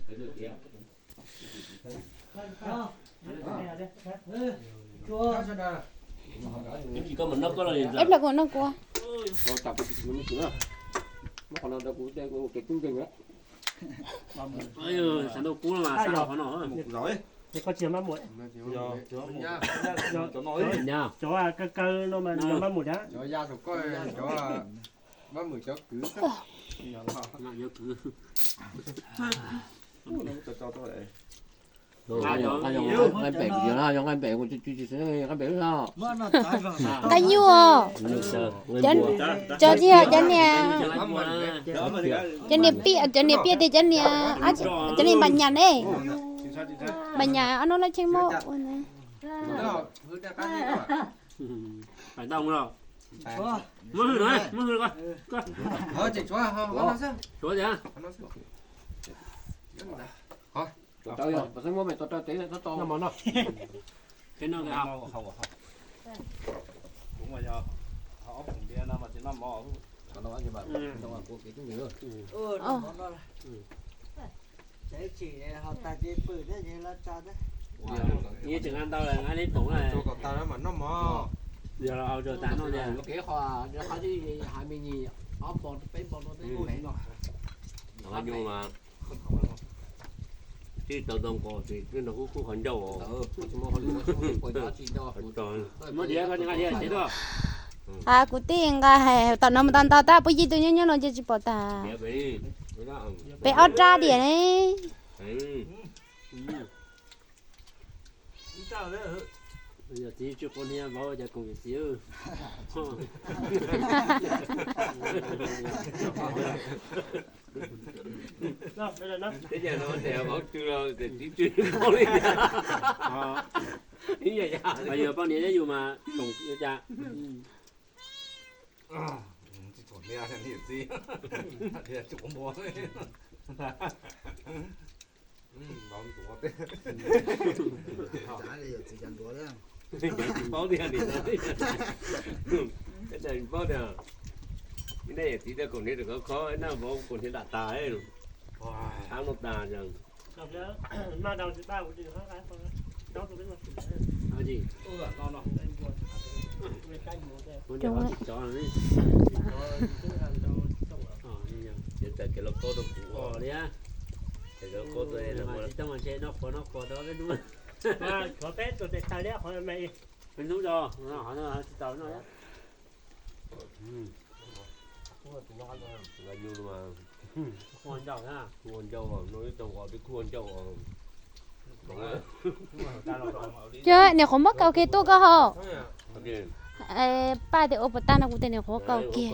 Ib pliag kuv noj kuv. Koj tsis yog mab muam. Cov kaw kaw no mas yog mab muam thiab. Mab muam cov kwv. Nqaij pem, yog nqaij pem kuv tsis tsis nqaij pem lub no. Nqaij nyuj os. Cov tsis yog cov niag, cov niag piaj, cov niag piaj tias cov niag, cov niag npam nyas ne. Npam nyas ob nub laj cheej muab ua na. Muab hwj, muab hwj, muab hwj. Tshuav tias, kuv mas yog ob pum npias no mas tsis noj mov. Yeej tseem nqa ntau lawm, nqa neb poom na. Yog los au rau tas noj tiag. Qhov twb hais me nyuam ob npo peb npo rau peb lub no. Nyuj mas tib tau ntau nqos ces twb nrog kub kub qhov ncauj os. Muab diav koj nqa diav tsev tuaj. Kuv tij nqa hais tom no mus tau ntau tab puab yij tug nyob nyob no ces tsis pom tag. Peb ob rab diam ne. Yog txiv tsis quav hniav vauv cas koom yawm txiv. Teb chaws no tias vauv tsw los tias txiv tsw li. Yog poj niam thiab yus mas koom li cas. Paub tiag li, paub tiag. Ib tug koom hniav khov khov, ib tug vauv koom hniav dam tas, ab no tas. Txawm kev los kaub rau kuv li. Tsis tau mas ntshe noj qhuav noj qhuav rau peb hnub. Qhuav peb tus tes taw liab qhuav me. Peb hnub rau, qhov no tsis tau noj. Ua ncauj na, ua ncauj no ib tau qos twb khuj ua ncauj. Cov niam qhuav muab kaus kiag tuaj koj hau. Paj tias ua puas tag no kuv tias niam qhuav kaus kiag.